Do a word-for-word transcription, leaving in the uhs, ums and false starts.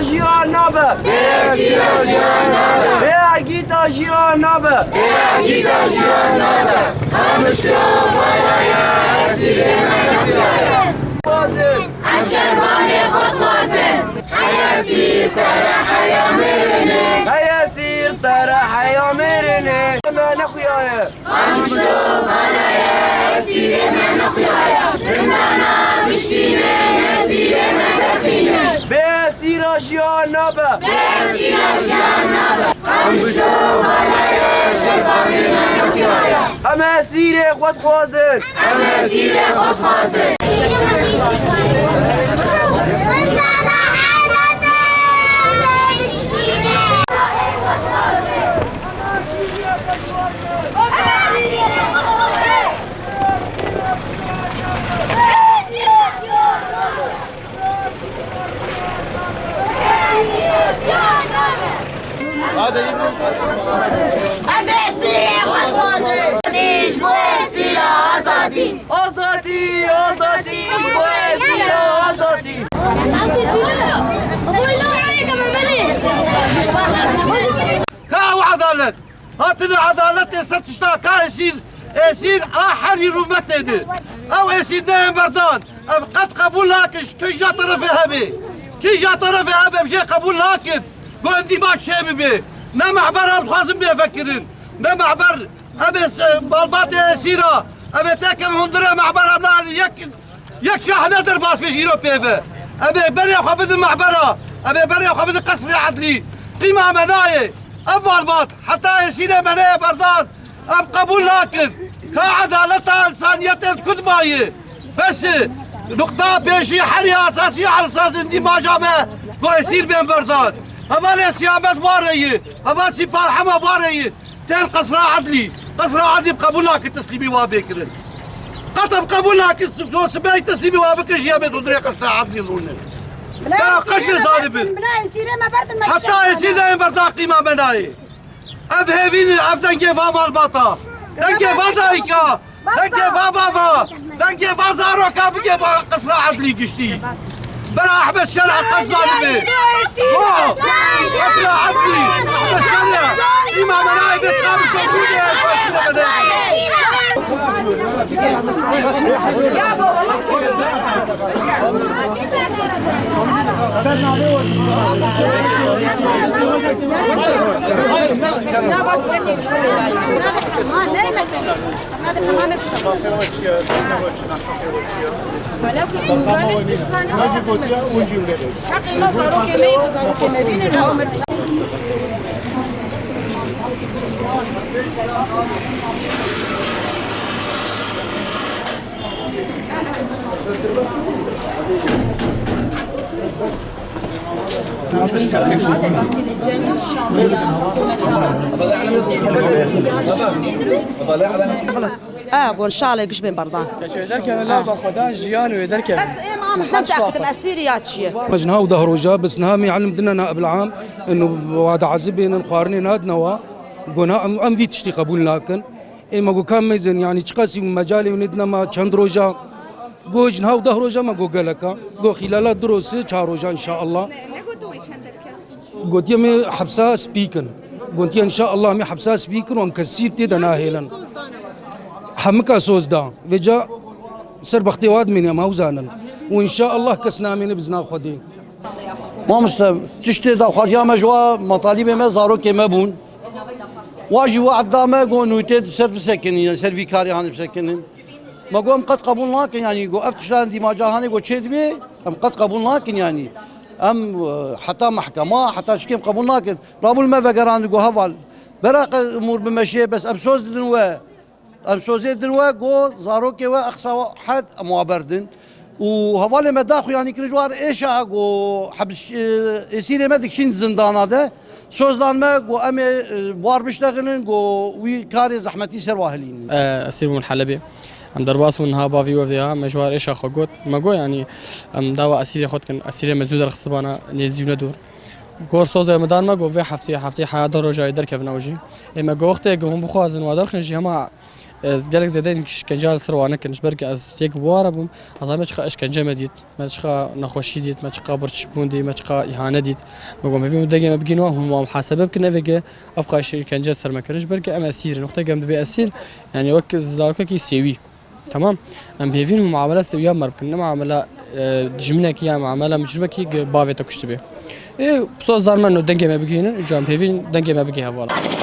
Jiyan nabe. Bê esîra jiyan nabe. Bê egîta jiyan nabe. Bê egîta jiyan nabe. Qamişlo balaya esîrê me nexuyaya. Dixwazin. Em şervanê xwe dixwazin. Hey esîr, te re heya mêrê ne. Hey esîr, te re heya mêrê ne. Me nexuyaye. Qamişlo balaya esîrê me nexuyaye. Zindana bişkînin, esîrê me derxînin. Bê esîra jiyan nabe. Bê esîra jiyan nabe. Qamişlo balaya şervanê me nexuyaye. Em esîrê xwe dixwazin. Em esîrê xwe dixwazin. Em esîrê xwe dixwazin. Ji bo esîra azadî. Azadî, azadî, ji bo esîra azadî. Ka ew edalet? Hatine edaletê ser tişta ka esîr, esîr a herî rûmetê ne. Ew esîr neyên berdan. Em qet qebûl nakin ji kîja terefê hebe. Kîja terefê hebe em jê qebûl nakin. Ku endî ma çê bibe. Ne mehber em dixwazin bê vekirin. Ne mehber em ê s-, malbatê esîra. Em ê tekin hundirê mehber em nayê yek Yek şahine derbas be ji îro pê ve. Em ê berê xwe bidin mehbera. Em ê berê xwe bidin qesrê edlî. Qîma me nayê. Ev malbat heta êsîrê me neyê berdan. Em qebûl nakin. Ka edaleta însaniyetê di ku de maye? Bes e. Nuqta pêşî herî esasî ersazên dîmaja me ku êsîr bên berdan. Hevalê Siyamet wa re ye. Heval Sîpal Hema wa re ye. Tên qesra edlî. Qesra edlî bi qebûl nake teslîmî wa bê kirin. Qet em qebûl nake, s-, sibê teslîmî wa bikin, jiya bê dundurê qesra edlî rûnin. Ya qeş bê zanibin. Heta êsîr neyên berdan qîma me nayê. Ev hêvî ne, ev dengê va malbata. Dengê va dayika. Dengê va bava, dengê va zaroka bike ba qisra edlî giştî. Bera Ehmed Şer'a qet zalibe. Ho, qisra edlî, Ehmed Şer'a. Îmam Enayê bêt qamiş de bûye, başine bede. Heqê me zarokê me yê ku zarokê me bînin, ew me tişt. E, gon şalê giş bên berdan. Keçê derkeve la berxwedan jiyan wê derkeve. Bes ê ma min ne teakidim esîrî ya çi ye? Me ji niha û deh roja, bes niha me ilim dine na ebil am, inu wada ezibênin, xwarinê nadine wa. Gona em, em vî tiştî qebûl nakin. Ê me got, ka meyzên, yanî çiqasî mecalê hûn ê dine me çend roja? Got, ji niha û deh roja me got geleka. Got, xîlala du roz, sê çar roja înşaallah. Gotiye me hepsa spî kin. Gotiye înşaallah me hepsa spî kin û em kesî tê de nahêlin. Hemika soz da. Vêca ser bextê wa dimîne, em ew zanin. Û înşaallah kes namêne bi zina Xwedê. Mamoste, tiştê daxwaziya me ji wa, matalîbê me zarokê me bûn. Wa jî wad da me, got, nûtê di ser bisekinin, yanî ser vî karê hanê bisekinin. Me got, em qet qebûl nakin, yanî got, ev tiştan dîmaca hanê got çê dibê, em qet qebûl nakin, yanî. Em, e, heta mehkema, heta çikê em qebûl nakin. Rabûl me vegerand, got, heval, bera qe umûr bimeşê, bes em soz didin we. Em sozê din we got, zarokê we eqsa hed em wa berdin. Û hevalê me daxuyanî kirin ji war êşa got, hebs-, e, êsîrê me dikişîn zindana de. Sozdan me got, em ê, e, war biştexinin, got, wî karê zehmetî ser wa hilînin. E, esîr bûn Helebê. Em derbas bûn niha bavî we vêya, me ji war êşa xwe got. Me got, yanî, em dawa esîrê xwe dikin, esîrê me zû derxistibana, nêzdî û ne dûr. Gor sozê me dan me got, vê heftê, heftê heya da roja yê derkevin ew jî. Ê me got, wextê ku hûn bixwazin wa derxin jî, hema Ez gelek zêde şikence li ser wan nekin. Ji ber ku ez yek bi wara bûm, ez zanî me çiqa işkence me dît, me çiqa nexweşî dît, me çiqa birçîbûn dît, me çiqa îhane dît. Me got, hêvî dengê me bigihîn wan, hûn wan muhasebe bikin, evê ke ev qay şikence ser me kirin. Ji ber ku em esîr in, wextê ku em dibê esîr, yanî wek zarokekî sêwî. Tamam? Em hêvîn û muamele sêwiya me bikin, ne muamele, e, dijminekî ya muamele micrimekî ku bavê te kuştibê. Ê, piso zar me no dengê me bigihînin, îca em hêvîn dengê me bigihê hevala.